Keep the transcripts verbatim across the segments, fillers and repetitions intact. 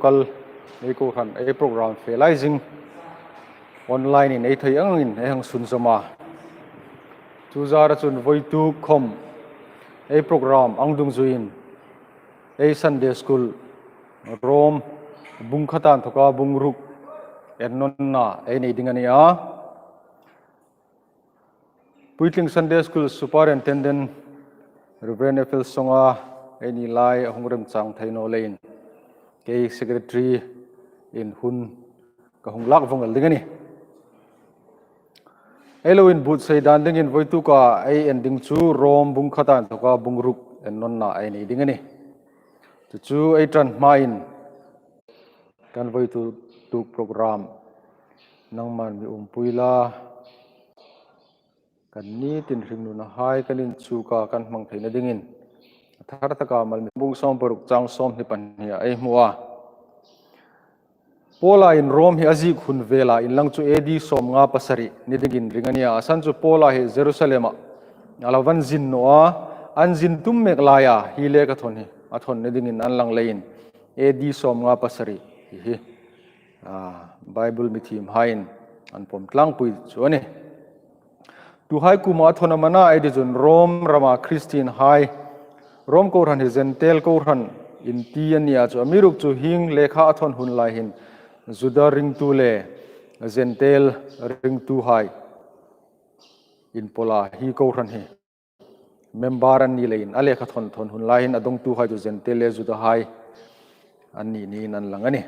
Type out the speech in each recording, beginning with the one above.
kal, ei kohran, ei program fe lai zing, online-in ei thei angin ei hang sunzawm a. Chu zara chun voituk khom ei program ang dungzuiin ei Sunday School Rom bung khat a inthoka bung ruk ennawnna ei nei ding a nih a. Puitling Sunday School Superintendent Reverend F L Songa eini lai a hung remchang thei naw leiin kei secretary-in hun ka hung lak vong el ding a nih. Ei lo inbuotsai dan dingin voituka ei en ding chu Rom bung khat a inthoka bung ruk ennawnna ei nei ding a nih. Chu chu ei ṭan hmain kan voituk program nangman mi umpui la, kan nitin hringnunahai kan inchuka kan hmang theina dingin a thar taka mal mi bung sawm paruk chang sawmhni pahni-a ei hmu a. Paula in Rom hi a ziek hun vela inlang chu A D sawmnga pasari ni dingin ring a nih a. A san chu Paula hi Jerusalem-a a lo van zin naw a, an zin tum mek laia hi lekhathawn hi a thawn ni dingin an lang leiin A D sawmnga pasari hi hi, a, Bible mithiemhaiin an pawm tlangpui chu a nih. Tuhai kuoma a thawn am a na ei ti chun Rom rama Christian-hai, Rom kohran hi Gentile kohran inti a nih a chu, amiruokchu hieng lekha a thawn hun lai hin Juda ringtu le Gentile ringtuhai inpawla hi kohran hi member an ni leiin a lekhathawn thawn hun lai hin a dongtuhai chu Gentile le Judahai an ni niin an lang a nih.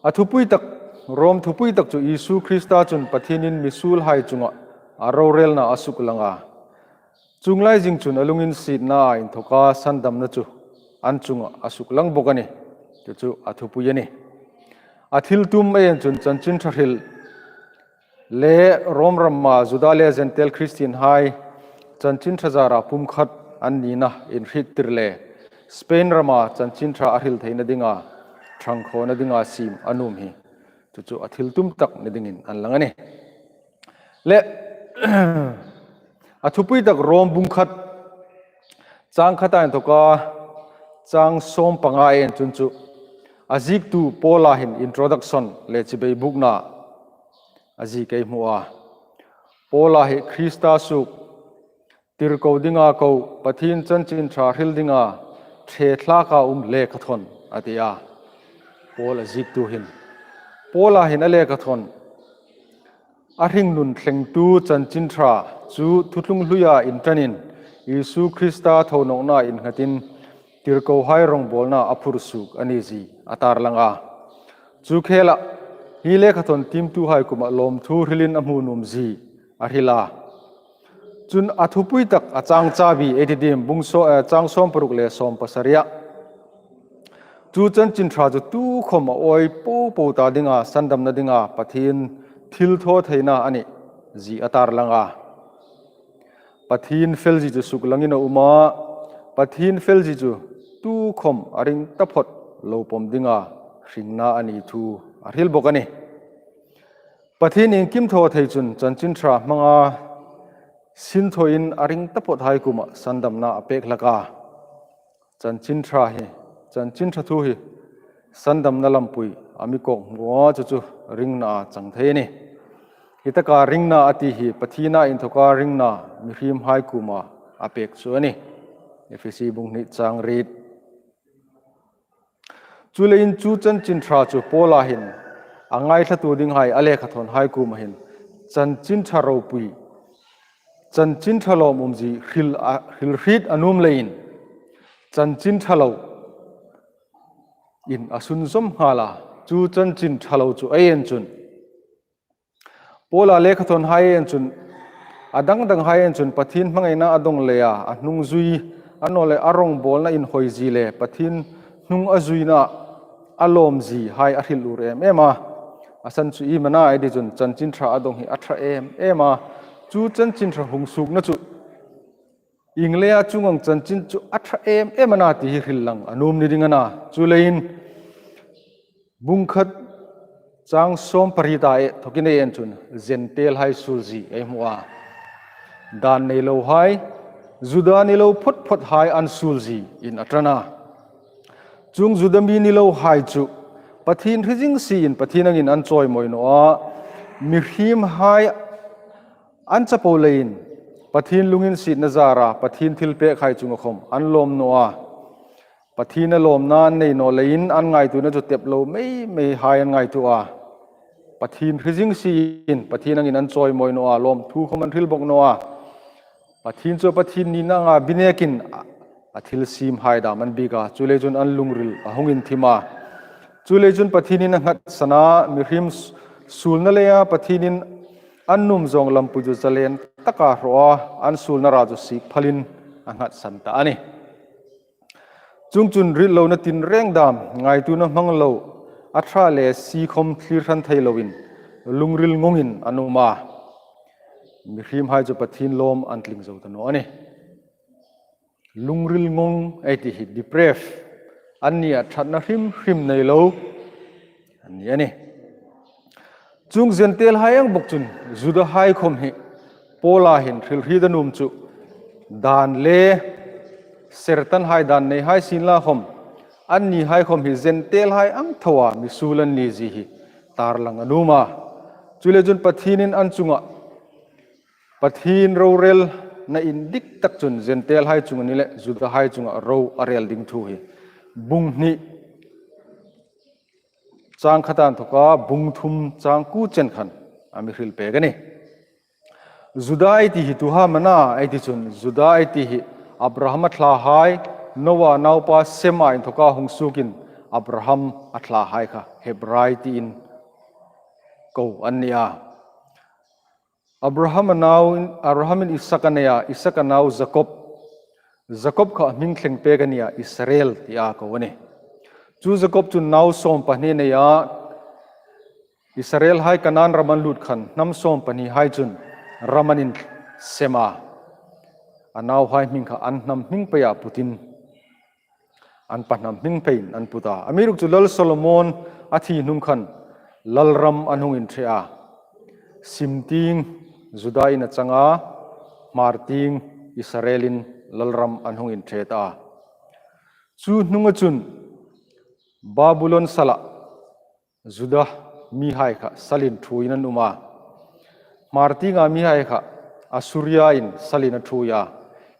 A thupui tak, Rom thupui tak chu Isu Krista chun Pathienin misuolhai chunga a rorelna a suklang a, chuong lai zing chun a lunginsietnaa inthoka sandamna chu an chunga a suklang bawk a nih. Chu chu a thupui a nih. A thiltum ei en chun chanchin ṭha hril le Rom rama Juda le Gentile Christian-hai chanchin ṭha zara pumkhat an nina inhriettir le Spain rama chanchin ṭha a hril theina dinga ṭhangkhawna dinga siem a nuom hi chu chu a thiltum tak ni dingin an lang a nih. Le a thupui tak Rom bung khat chang khat a inthoka chang sawm panga ei en chun chu a ziektu Paula hin introduction le chibai bukna a ziek ei hmu a. Paula hi Krista suok tirko dinga ko, Pathien chanchin ṭha hril dinga ṭhe thlaka um lekhathawn a ti a. Paula ziektu hin, Paula hin a lekhathawn a hringnun thlengtu chanchin ṭha chu thuthlung hluia inṭanin Isu Krista thonawkna innghatin tirkohai rongbawlna a phursuok a ni zie a tarlang a. Chu khela hi lekhathawn tiemtuhai kuoma lawmthu hrilin a hmu nuom zie a hril a. Chun a thupui tak a chang chabi ei ti diem bung saw, eh, chang sawm paruk le sawm pasaria chu chanchin ṭha chu tukhom a awi po po ta dinga sandamna dinga Pathien thilthawtheina a nih zie a tarlang a. Pathien fel zie chu suklangin a um a, Pathien fel zie chu tukhom a ring taphot lo pawm dinga hringna a ni thu a hril bawk a nih. Pathien iengkim thaw thei chun chanchin ṭha hmanga sin thawin a ring taphot hai kuoma sandamna a pek hlak a. Chanchin ṭha hi, chanchin ṭha thu hi sandamna lampui a mi kawk hmu a, chu chu ringna a chang thei a nih. Hi taka ringna a ti hi Pathiena inthoka ringna mihriemhai kuoma a pek chu a nih. Efesi bung hni chang riet. Chuleiin chu chanchin ṭha chu Paula hin a ngaithlatu dinghai a lekhathawnhai kuoma hin chanchin ṭha ropui, chanchin ṭha lawmum zie hril a, hril hriet a nuom leiin chanchin ṭha loin a sunzawm nghal a. Chu chanchin ṭha lo chu ei en chun Paula lekhathawnhai en chun, a dang danghai en chun Pathien hmangaina a dong leia a hnung zui, a naw le a rongbawlna inhawi zie le Pathien hnung a zuina a lawm ziehai a hril ur em em a. A san chu iem a na ei ti chun chanchin ṭha a dong hi a ṭha em em a. Chu chanchin ṭha hung suokna chu ieng leia chuong ang chanchin chu a ṭha em em a na ti hi hril lang a nuom ni ding a na. Chuleiin bung khat chang sawm pariet a inthokin ei en chun Gentile-hai suol zie ei hmu a. Dan nei lohai, Juda ni lo phot phothai an suol ziein a ṭan a. Chuong Juda mi ni lo hai chu Pathien hre zing siin Pathien angin an chawimawi naw a, mihriemhai an chapo leiin Pathien lunginsietna zara Pathien thilpekhai chunga khawm an lawm naw a. Pathien a lawmna an nei naw leiin an ngaituona chu tep lo mei mei hai an ngaituo a. Pathien hre zing siin Pathien angin an chawimawi naw a, lawmthu khawm an hril bawk naw a. Pathien chu Pathien nina anga bi nekin a, a thilsiemhai dam an biek a, chuleiin chun an lungril a hung inthim a. Chuleiin chun Pathienin a nghatsan a, mihriem s-, suolna leia Pathienin an nuom zawng lampui chu zalen taka hraw a, an suolna ra chu siek phalin a nghatsan ta a nih. Chuongchun ritlona tinreng dam, ngaituona hmang lo, a ṭha le sie khawm thlir hran thei loin, lungril ngawngin an um a. Mihriemhai chu Pathien lawm an tling zo ta naw a nih. Lungril ngawng ei ti hi depraved, annia ṭhatna hrim hrim nei lo an ni a nih. Chuong Gentile hai ang bawk chun Juda hai khawm hi Paula hin hril hriet a nuom chu dan le sertan hai dan nei hai sienla khawm, annihai khawm hi Gentile hai ang thoa mi suol an ni zie hi tarlang a nuom a. Chuleiin chun Pathienin an chunga Pathien rorelna indik tak chun Gentile hai chunga ni le Juda hai chunga ro a rel ding thu hi bung hni chang khat inthoka bung thum chang kuo chen khan a mi hril pek a nih. Juda ei ti hi tu ham a na ei ti chun, Juda ei ti hi Abraham a thlahai, Noa naupa Sem inthoka hung suokin Abraham a thlahai kha Hebrai tiin ko an ni a. Abraham a nau in, Abraham in Isak a nei a, Isak a nau Jakob. Jakob kha hming thleng pek a ni a, Israel tia ko a nih. Chu Jakob chun nau sawm pahni a nei a, Israel hai Kanan ram an lut khan hnam sawm pahni hai chun ram an insem a. A nauhai hming kha an hnam hming peia putin an pa hnam hming peiin an put a. Amiruokchu Lal Solomon a thi hnung khan lalram an hung inṭhe a. Sim tieng Juda in a chang a, hmar tieng Israel in lalram an hung inṭhe ta a. Chu hnunga chun Babulon sala Juda mihai kha salin ṭhuoiin an um a. Hmar tienga mihai kha Assuria in salin a ṭhuoi a.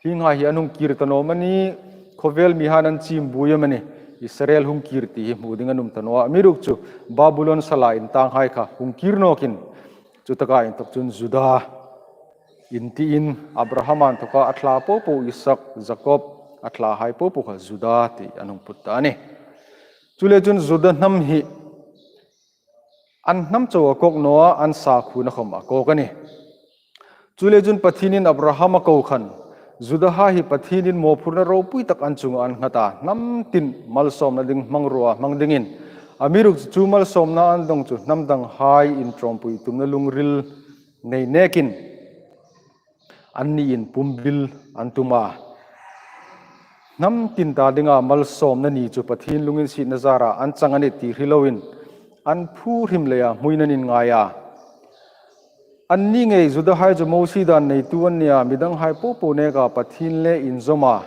Hienghai hi an hung kir ta naw am a ni, khawvel mihaiin an chim buoi am a ni, Israel hung kir ti hi hmu ding an um ta naw a. Amiruokchu Babulon sala intanghai kha hung kir nawkin, chutaka inthok chun Juda in tiin Abraham inthoka a thla popo Isak, Jakob, a thlahai popo kha Juda ti an hung put ta a nih. Chuleiin chun Juda hnam hi an hnam chau a kawk naw a, an sakhuona khawm a kawk a nih. Chuleiin chun Pathienin Abraham a ko khan Judahai hi Pathienin mawphurna ropui tak an chunga an nghat a, hnam tin malsawmna ding hmangruo a hmang dingin. Amiruokchu chu malsawmna an dawng chu hnam danghai inṭawmpui tumna lungril nei nekin anniin pumbil an tum a. Hnam tin ta dinga malsawmna ni chu Pathien lunginsietna zara an chang a nih ti hre loin an phu hrim leia hmuin an inngai a. Anni ngei Judahai chu Mosie dan neitu an ni a, midanghai popo neka Pathien le inzawma,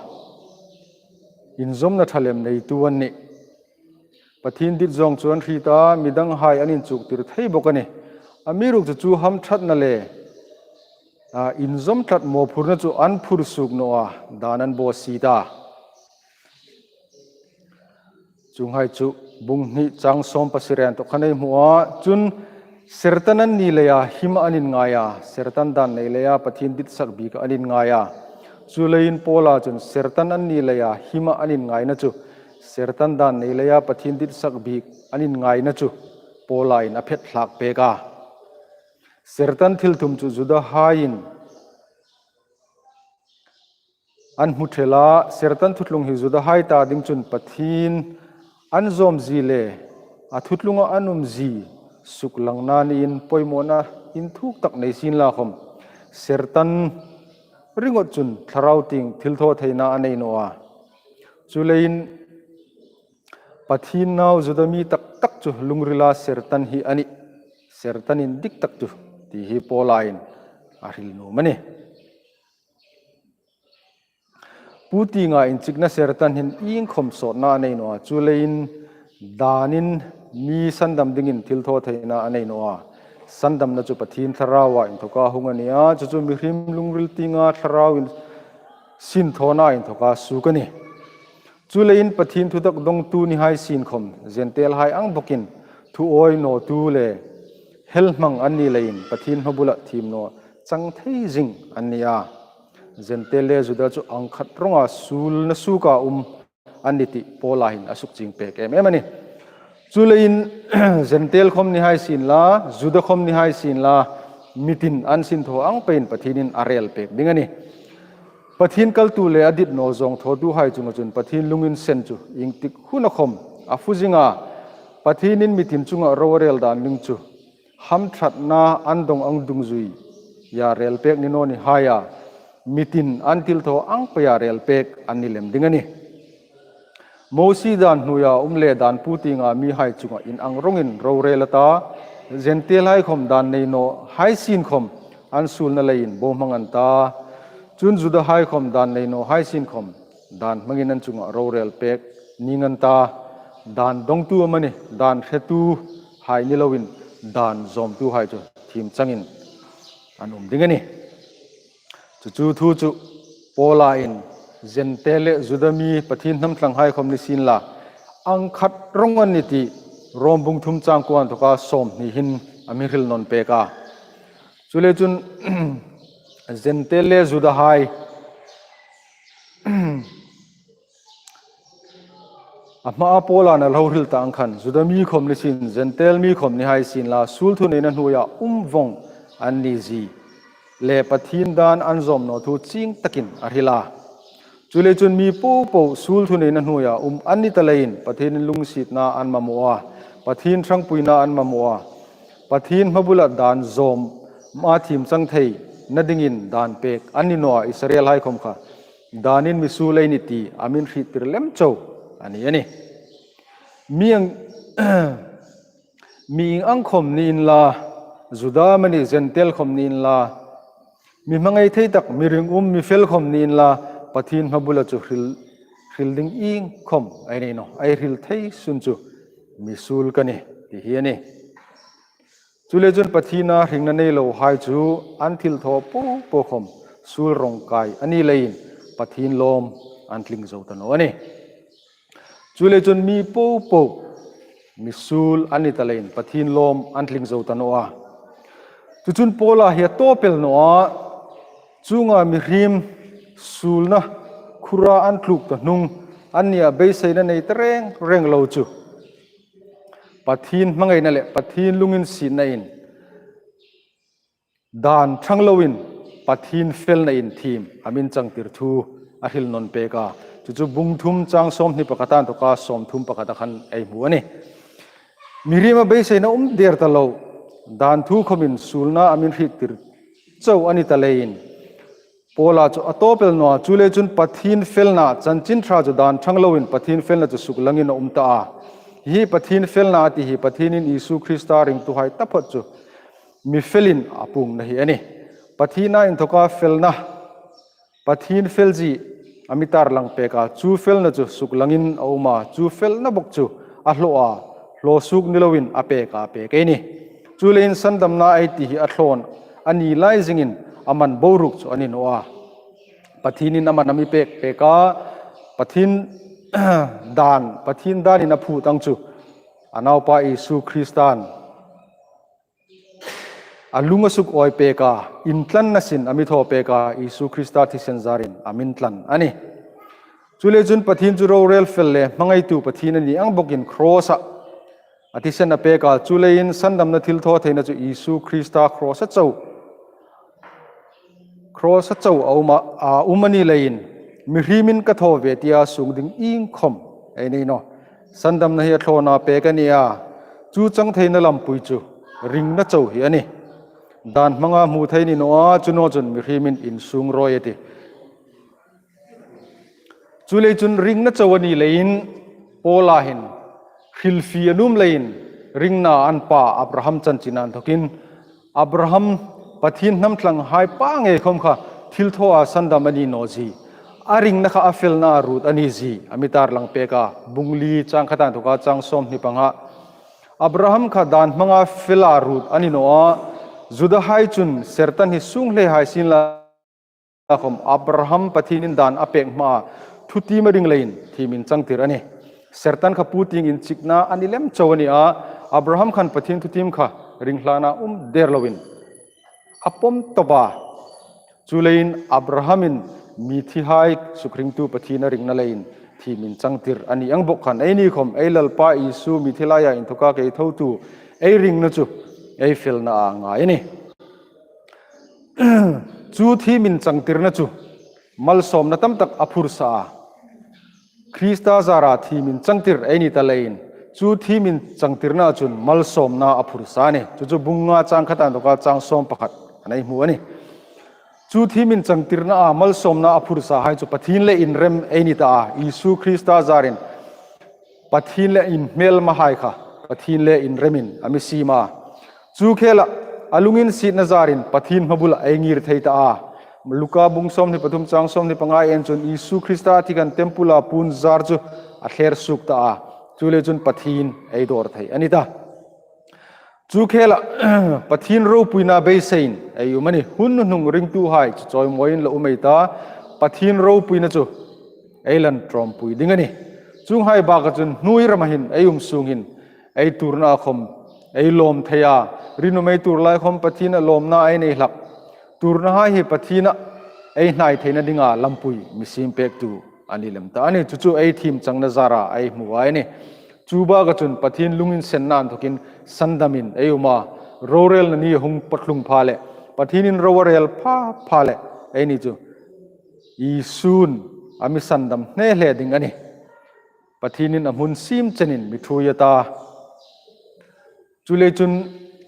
inzawmna ṭha lem neitu an nih. Pathien dit zawng chu an hriet a, midanghai an inchuktir thei bawk a nih. Amiruokchu chu hamṭhatna le, a, inzawm tlat mawphurna chu an phur suok naw a, dan an bawsiet a. Chuonghai chu bung hni chang sawm pasari inthok khan ei hmu a, chun sertan an ni leia hima an inngai a, sertan dan nei leia Pathien ditsak bika an inngai a. Chuleiin Paula chun sertan an ni leia hima an inngaina chu, sertan dan nei leia Pathien ditsak bik an inngaina chu Paula'n a phet hlak pek a. Sertan thil thum chu Judahaiin an hmu thei a, sertan thuthlung hi Judahai ta ding chun Pathien an zawm zie le a thuthlunga an um zie suklangna niin poimawna inthuk tak nei sienla khawm, sertan ringawt chun thlarau tieng thilthawtheina a nei naw a. Chuleiin Pathien nau Juda mi tak tak chu lungrila sertan hi a nih, sertan indik tak chu ti hi Paula'n a hril nuom a nih. Pu tienga inchikna ser tan hin iengkhawm sawtna a nei naw a, chuleiin danin mi sandam dingin thilthawtheina a nei naw a. Sandamna chu Pathien Thlaraua inthoka hung a ni a, chu chu mihriem lungril tienga Thlarauin sinthawna inthoka suok a nih. Chuleiin Pathien thutak dongtu ni hai sien khawm, Jentail hai ang bawkin thu awi nawtu le hel hmang an ni leiin Pathien hmabula thiem naw chang thei zing an ni a. Jentail le Juda chu angkhat rawnga suolna suoka um an ni tih Paula hin a sukchieng pek em em a nih. Chuleiin Jentail khawm ni hai sien la, Juda khawm ni hai sien la, mi tin an sinthaw ang peiin Pathienin a rel pek ding a nih. Pathien kaltu le a dit naw zawng thawtuhai chunga chun Pathien lunginsen chu iengtik huna khawm a fu zing a, Pathienin mi tin chunga ro a rel dan ding chu hamṭhatna an dong ang dungzuia rel pek ni naw ni hai a, mi tin an thilthaw ang peia rel pek an ni lem ding a nih. Mosie dan hnuoia um le dan pu tienga mihai chunga inang rawngin ro rel a ta, Jentail hai khawm dan nei naw hai sien khawm an suolna leiin bohmang an ta. Chun Juda hai khawm dan nei naw hai sien khawm dan hmangin an chunga ro rel pek ning an ta. Dan dongtu amanih, dan hretuhai ni loin dan zawmtuhai chu thiem changin an um ding a nih. Chu chu thu chu Paula'n Jentail le Juda mi Pathien hnam thlanghai khawm ni sien la, angkhat rawng an ni ti Rom bung thum chang kuo inthoka sawmhni hin a mi hril nawn pek a. Chuleiin chun Jentail le Judahai, a hmaa Paula'n a lo hril ta ang khan, Juda mi khawm ni sien, Jentail mi khawm ni hai sien la, suol thuneina hnuoia um vawng an ni zie le Pathien dan an zawm naw thu chieng takin a hril a. Chuleiin chun mi popo suol thuneina hnuoia um an ni ta leiin Pathienin lungsietna an mamaw a, Pathien ṭhangpuina an mamaw a, Pathien hmabula dan zawma thiem chang theina dingin dan pek an ni naw a, Israelhai khawm kha danin misuol ei ni ti a min hriettir lem chau a ni a nih. Mi ang, mi ieng ang khawm ni inla, Juda amanih Jentail khawm ni inla, mi hmangai thei tak, mi ringum, mi fel khawm ni inla, Pathien hmabula chu hril, hril ding iengkhawm ei nei naw, ei hril thei sun chu misuol ka nih ti hi a nih. Chuleiin chun Pathiena hringna nei lohai chu an thilthaw popo khawm suol rawng kai a ni leiin Pathien lawm an tling zo ta naw a nih. Chuleiin chun mi popo misuol an ni ta leiin Pathien lawm an tling zo ta naw a. Chu chun Paula hi a tawp el naw a, chuonga mihriem suolna khura an tluk ta hnung an nia beiseina nei ta reng reng lo chu Pathien hmangaina le Pathien lunginsietnain dan ṭhang loin Pathien felnain thiem a min changtir thu a hril nawn pek a. Chu chu bung thum chang sawmhni pakhata inthoka sawmthum pakhata khan ei hmu a nih. Mihriema beiseina um der ta lo, dan thu khawmin suolna a min hriettir chau a ni ta leiin Paula chu a tawp el naw a, chuleiin chun Pathien felna, chanchin ṭha chu dan ṭhang loin Pathien felna chu suklangin a um ta a. Hi Pathien felna a ti hi Pathienin Isu Krista ringtuhai taphawt chu mi felin a puongna hi a nih. Pathiena inthoka felna, Pathien felzie a mi tarlang pek a, chu felna chu suklangin a um a, chu felna bawk chu a hlaw a, hlaw suok ni loin a pek a pek ei nih. Chuleiin sandamna ei ti hi a thlawn a ni lai zingin a man boruok chu a ni naw a. Pathienin a man a mi pek pek a, Pathien dan, Pathien danin a phut ang chu a naupa Isu Kristan a lung a sukawi pek a, intlanna sin a mi thaw pek a, Isu Krista thisen zarin a min tlan a nih. Chuleiin chun Pathien chu rorel fel le hmangaitu Pathien a ni ang bawkin cross-a a thisen a pek a, chuleiin sandamna thilthawtheina chu Isu Krista cross-a chau, cross-a chau a um a, a um a ni leiin, mihriemin ka thaw ve tia suong ding iengkhawm ei nei naw. Sandamna hi a thlawna pek a ni a, chu chang theina lampui chu ringna chau hi a nih. Dan hmanga hmu thei ni naw a, chu naw chun mihriemin insuong rawi a tih. Chuleiin chun ringna chau a ni leiin Paula hin hrilfie a nuom leiin ringna an pa Abraham chanchin a inthokin Abraham Pathien hnam thlanghai pa ngei khawm kha thilthawa sandam a ni naw zie. a ringna kha a felna ruot a ni zie a mi tarlang pek a. Bung li chang khat a inthoka chang sawmhni panga, Abraham kha dan hmanga fela ruot a ni naw a, Judahai chun Sertan hi sung hle hai sienla khawm Abraham Pathienin dan a pek hmaa thutiem a ring leiin thiem inchangtir a nih. Sertan kha pu tieng inchikna a ni lem chau a ni a, Abraham khan Pathien thutiem kha ringhlana um der loin a pawm tawp a. Chuleiin Abrahamin mithihai sukhringtu Pathien a ringna leiin thiem inchangtir a ni ang bawk khan, eini khawm ei Lalpa Isu mithi laia inthoka kei thotu ei ringna chu ei felna a ngai a nih. Chu thiem inchangtirna chu malsawmna tam tak a phursa a. Krista zara thiem inchangtir ei ni ta leiin chu thiem inchangtirna chun malsawmna a phursa a nih. Chu chu bung nga chang khat a inthoka chang sawm pakhat a nei hmu a nih. Chu thiem inchangtirna a malsawmna a phursa hai chu Pathien le inrem ei ni ta a. Isu Krista zarin Pathien le inhmêlmahai kha Pathien le inremin a mi siem a. Chu khela a lunginsietna zarin Pathien hmabula ei ngir thei ta a. Luka bung sawmhni pathum chang sawmhni panga en chun Isu Krista thi khan tempula puon zar chu a thler suok ta a. Chuleiin chun Pathien ei dawr thei a ni ta. Chu khela Pathien ropuina beiseiin ei um a nih. Hun hnung ringtuhai chu chawimawiin la um ei ta, Pathien ropuina chu ei lan ṭawmpui ding a nih. Chuonghai baka chun hnuoi rama hin ei um sung hin ei tuorna khawm ei lawm thei a, rinum ei tuor lai khawm Pathiena lawmna ei nei hlak. Tuornahai hi Pathiena ei hnai theina dinga lampui mi siem pektu a ni lem ta a nih. Chu chu ei thiem changna zara ei hmu a nih. Chu baka chun Pathien lunginsenna inthokin sandamin ei um a, rorelna ni hung patlung pha le, Pathienin ro a rel pha pha le, eini chu Isun a mi sandam hne hle ding a nih. Pathienin a hmun siem chenin mi ṭhuoi a ta. Chuleiin chun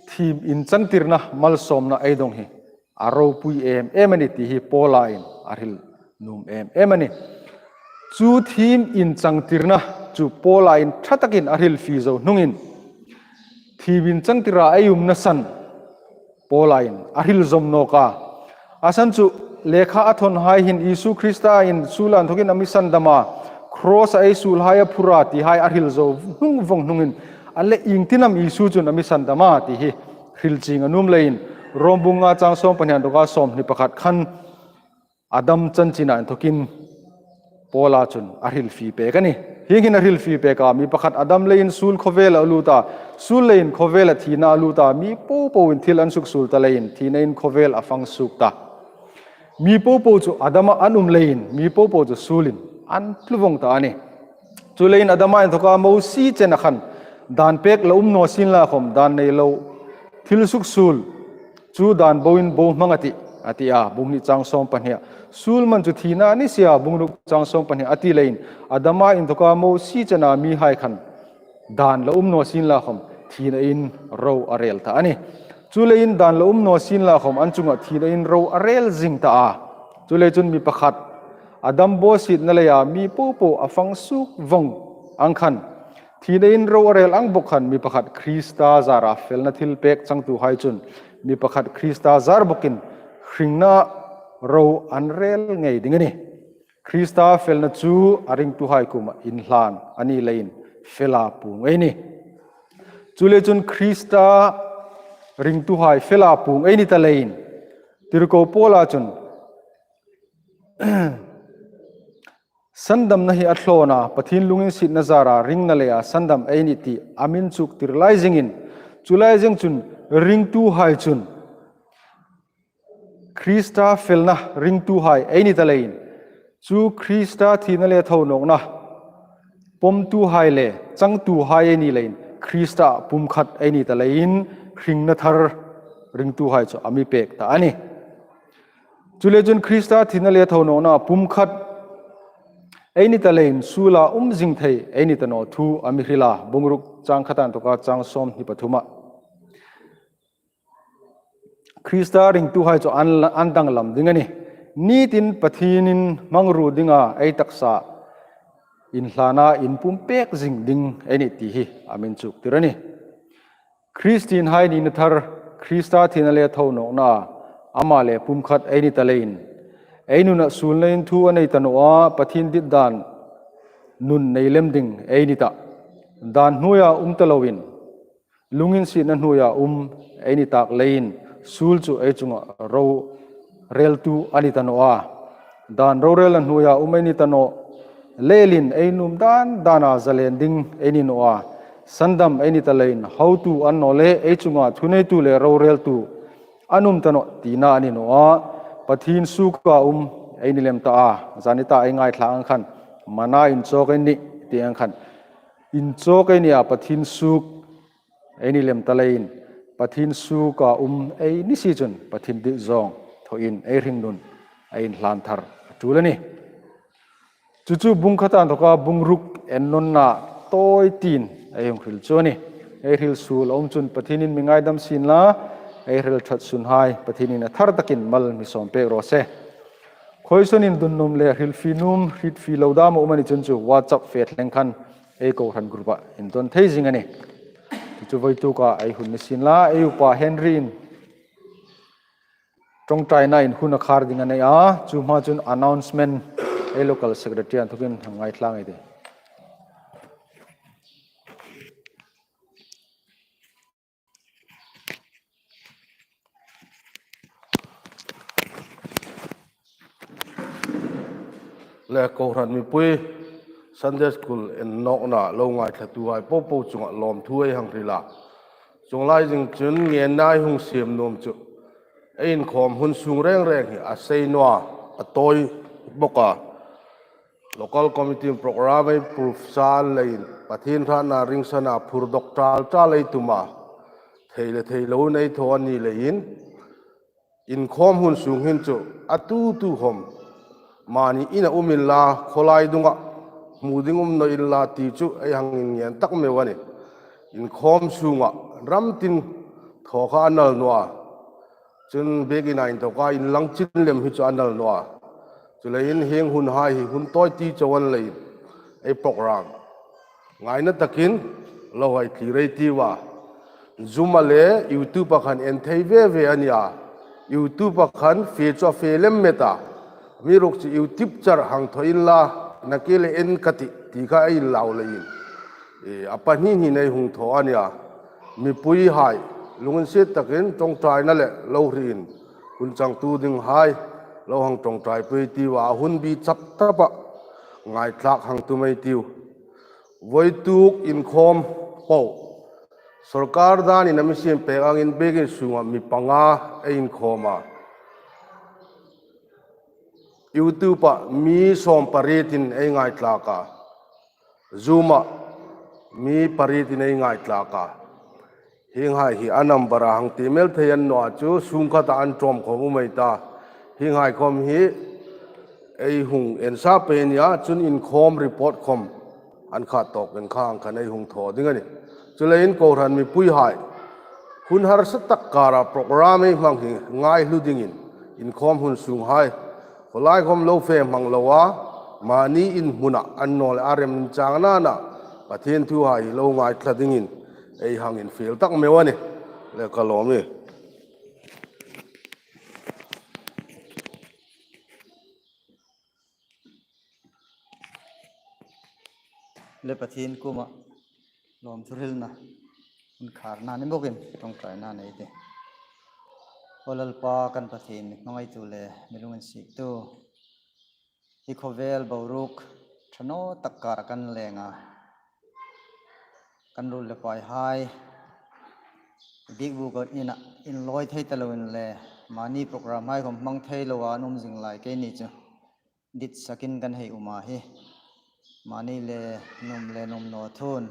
thiem inchangtirna malsawmna ei dawng hi a ropui em em a nih ti hi Paulain a hril nuom em em a nih. Chu thiem inchangtirna chu Paulain ṭha takin a hrilfie zo hnungin thiem inchangtira ei umna san Paulain a hril zawm nawk a. A san chu lekha a thawnhai hin Isu Krista'n suol inthokin a mi sandam a, cross-a ei suolhai a phur a tihai a hril zo hnung vawng hnungin, a le iengtinam Isu chun a mi sandam a ti hi hril chieng a nuom leiin Rom bung nga chang sawm pahni a inthoka sawmhni pakhat khan Adam chanchina inthokin Paula chun a hrilfie pek a nih. Hieng hin a hrilfie pek a, mi pakhat Adam leiin suol khawvela a lut a, suol leiin khawvela thina a lut a, mi popoin thil an suksuol ta leiin thinain khawvel a fang suok ta. Mi popo chu Adama an um leiin mi popo chu suolin an tlu vawng ta a nih. Chuleiin Adama inthoka Mosie chena khan dan pek la um naw sienla khawm dan nei lo thil suksuol chu dan boin bo hmang a tih, a ti a, bung hni chang sawm pahni a. Suol man chu thina a ni si a, bung ruk chang sawm pahni a ti leiin Adama inthoka Mosie chena mihai khan dan la um naw sienla khawm thinain ro a rel ta a nih. Chuleiin dan la um naw sienla khawm an chunga thinain ro a rel zing ta a. Chuleiin chun mi pakhat Adam bawsietna leia mi popo a fang suok vawng ang khan, thinain ro a rel ang bawk khan mi pakhat Krista zara felna thilpek changtuhai chun mi pakhat Krista zar bawkin hringna ro an rel ngei ding a nih. Krista felna chu a ringtuhai kuoma inhlan a ni leiin fela puong ei nih. Chuleiin chun Krista ringtuhai fela puong ei ni ta leiin tirko Paula chun sandamna hi a thlawn a, Pathien lunginsietna zara ringna leia sandam ei nih ti a mi inchuktir lai zingin, chu lai zing chun ringtuhai chun Krista felna ringtuhai ei ni ta leiin, chu Krista thina le thonawkna pawmtuhai le changtuhai ei ni leiin Krista pumkhat ei ni ta leiin hringna thar ringtuhai chu a mi pek ta a nih. Chuleiin chun Krista thina le thonawkna pumkhat ei ni ta leiin suola um zing thei ei ni ta naw thu a mi hril a, bung ruk chang khat a inthoka chang sawmhni pathuma. Krista ringtuhai chu an, an danglam ding a nih. Nitin Pathienin hmangruo dinga ei taksa inhlana inpumpek zing ding ei nih ti hi a mi inchuktir a nih. Kristien hai nina thar, Krista thina le thonawkna, ama le pumkhat ei ni ta leiin, Ei nuna suolna in thu a nei ta naw a, Pathien dit dan nun nei lem ding ei ni ta. Dan hnuoia um ta loin, lunginsietna hnuoia um ei ni tak leiin, suol chu ei chunga roreltu a ni ta naw a. Dan rorelna hnuoia um ei ni ta naw leiin, ei nuom dan dana zalen ding ei ni naw a. Sandam ei ni ta leiin, hotu annawleh ei chunga thuneitu le roreltu an um ta naw tina a ni naw a. Pathien suoka um ei ni lem ta a. Zani ta ei ngaithlak ang khan, mana inchawk ei nih ti ang khan, inchawk ei ni a, Pathien suok ei ni lem ta leiin, Pathien suoka um ei ni si chun, Pathien dit zawng thawin ei hringnun ei inhlan thar a ṭul a nih. Chu chu bung khat a inthawka bung ruk ennawnna tawi tin ei hung hril chu a nih. Ei hril suol a um chun Pathienin mi ngaidam sien la, ei hril ṭhat sunhai Pathienin a thar takin mal mi sawm pek raw se. Khawisunin dun nuom le hrilfie nuom, hriet fie lo dam a um a ni chun chu WhatsApp fe thleng khan ei kohran group-a indawn thei zing a nih. Chu chu voituka ei hun ni sien la, ei upa Henry-in ṭawngṭaina in hun a khar ding a nei a, chu hma chun announcement ei local secretary a inthokin hang ngaithlak ei tih. Le kohran mipui, Sunday School ennawkna lo ngaithlatuhai popo chunga lawmthu ei hang hril a. Chuong lai zing chun ngenna ei hung siem nuom chu, ei inkhawm hun sung reng reng hi a sei naw a, a tawi bawk a. Local committee program ei proof san leiin, Pathien hratna ringsana phur dawk tal tal ei tum a. Thei le thei loin ei thaw a ni leiin, inkhawm hun sung hin chu a tu tu khawm mani ina um inla, khawlai dunga hmu ding um naw inla ti chu ei hang inngen tak meu a nih. Inkhawm sunga ram tin thaw kha a nal naw a. Chun biekina inthawka inlang chin lem hi chu a nal naw a. Chuleiin hieng hunhai hi hun tawi ti chauh a ni leiin ei program ngaina takin lo hei thlir ei tiu a. Zoom-a le YouTube-a khan en thei ve ve a nih a. YouTube-a khan fe chu a fe lem met a. Amiruokchu YouTube char hang thaw inla, nakie le en ka tih, ti kha ei inlau leiin, e, a pahni hni ei hung thaw a nih a. Mipuihai lunginsiet takin ṭawngṭaina le lo hriin hun changtu dinghai lo hang ṭawngṭaipui ei tiu a, a hun bi chap tapa ngaithlak hang tum ei tiu. Voituk inkhawm po, sorkar danin a mi siem pek angin biekin sunga mi panga ei inkhawm a. YouTube-a mi sawm parietin ei ngaithlak a. Zoom-a mi parietin ei ngaithlak a. Hienghai hi a number-a hang ti mel thei a ni naw a, chu sung khata an ṭawm khawm um ei ta. Hienghai khawm hi ei hung en sa pei a nih a, chun inkhawm report khawm an khat tawk en kha ang khan ei hung thaw ding a nih. Chuleiin kohran mipuihai, hun harsa tak kara program ei hmang hi ngaihlu dingin, inkhawm hun sunghai khawlai khawm lo fe hmang lo a, mani in hmuna annawleh a remchang nana Pathien thuhai lo ngaithla dingin ei hang infiel tak meu a nih. Le ka lawm e. Le Pathien kuoma lawmthu hrilna, hun kharna ni bawkin ṭawngṭaina nei ei tih. Aw Lalpa kan Pathien, mi hmangaitu le mi lunginsiettu, hi khawvel boruok ṭha naw tak kara kan leng a, kan ruol le paihai biekbûk ina inlawi thei ta loin le, mani program-hai khawm hmang thei loa an um zing lai keini chu ditsakin kan hei um a hi. Mani le nuom le nuom naw thun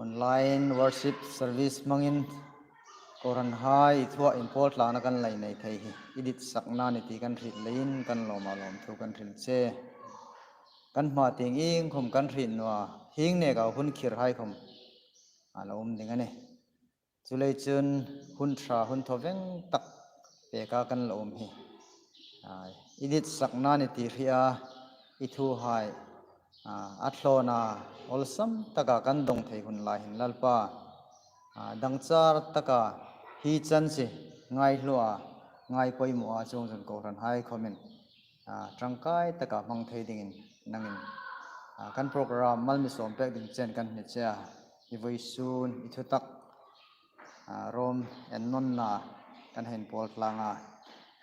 online worship service hmangin kohranhai i thua inpawl tlangna kan lei nei thei hi i ditsakna ni ti kan hriet leiin kan lawma lawmthu kan hril che. Kan hma tieng iengkhawm kan hriet naw a, hieng neka hun khirhai khawm a lo um ding a nih. Chulei chun hun ṭha, hun thaw veng tak peka kan lo um hi, a, i ditsakna ni ti hria, i thuhai, a, a thlawna awlsam taka kan dawng thei hun lai hin Lalpa, a, dangchar taka hi chan si ngaihlu a, ngai poimaw a, chuongchun kohranhai khawmin a, ṭangkai taka hmang thei dingin nangin, a, kan program mal mi sawm pek ding chen kan hni che a. Hi vawisun i thutak, a, Rom ennawnna kan hei pawl tlang a.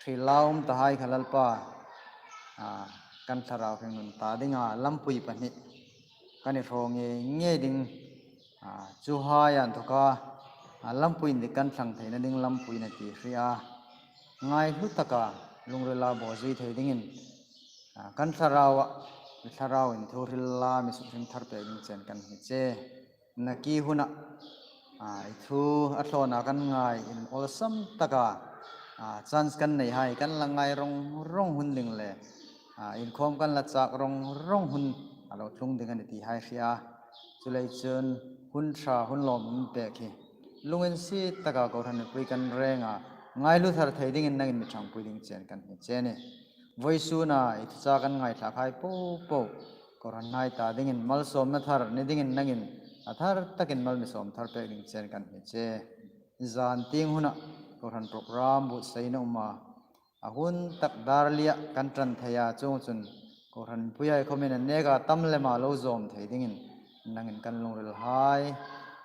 Hri laum ta hai kha Lalpa, a, kan thlarau hringnun ta dinga lampui pahni kan i hraw ngei ngei ding, a, chu hai an thoka, a, lampui indik kan thlang theina ding lampui a ni ti hria. Ngaihlu taka lungrila bawzui thei dingin, a, kan thlarau a, i thlarau in thu hril la mi suk hring thar pek ding chen kan hni che. Nakie huna, a, i thu a thlawna kan ngai in awlsam taka, a, chance kan nei hai kan la ngai rawng rawng hun ding le, a, inkhawm kan la chak rawng rawng hun a lo tlung ding a ni ti hai hria. Chuleiin chun hun ṭha hun lawmum pek hi lunginsiet taka kohran mipui kan reng a, ngaihlu thar thei dingin nangin mi ṭhangpui ding chen kan hni che a nih. Vawisuna i thuchah kan ngaithlak hai po po kohran hnai ta dingin malsawmna thar ni dingin nangin a thar takin mal mi sawm thar pek ding chen kan hni che. Zan tieng huna kohran program buotsaina um a, a hun tak dar lia kan ṭan thei a, chuongchun kohran mipuihai khawmin an neka tam lema lo zawm thei dingin nangin kan lungril hai,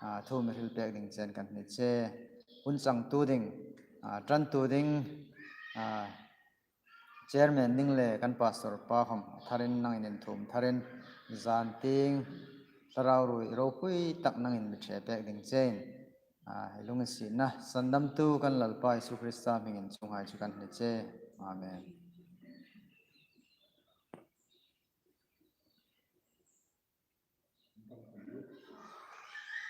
a, thu mi hril pek ding chen kan hni che. Hun changtu ding, a, ṭantu ding, a, chairman ding le kan pastor pa khawm tharin nangin inthuom tharin zan tieng thlarau ruoi ropui tak nangin mi ṭhe pek ding chein, a, i lunginsietna sandamtu kan Lalpa Isu Krista hmingin chuonghai chu kan hni che. Amen.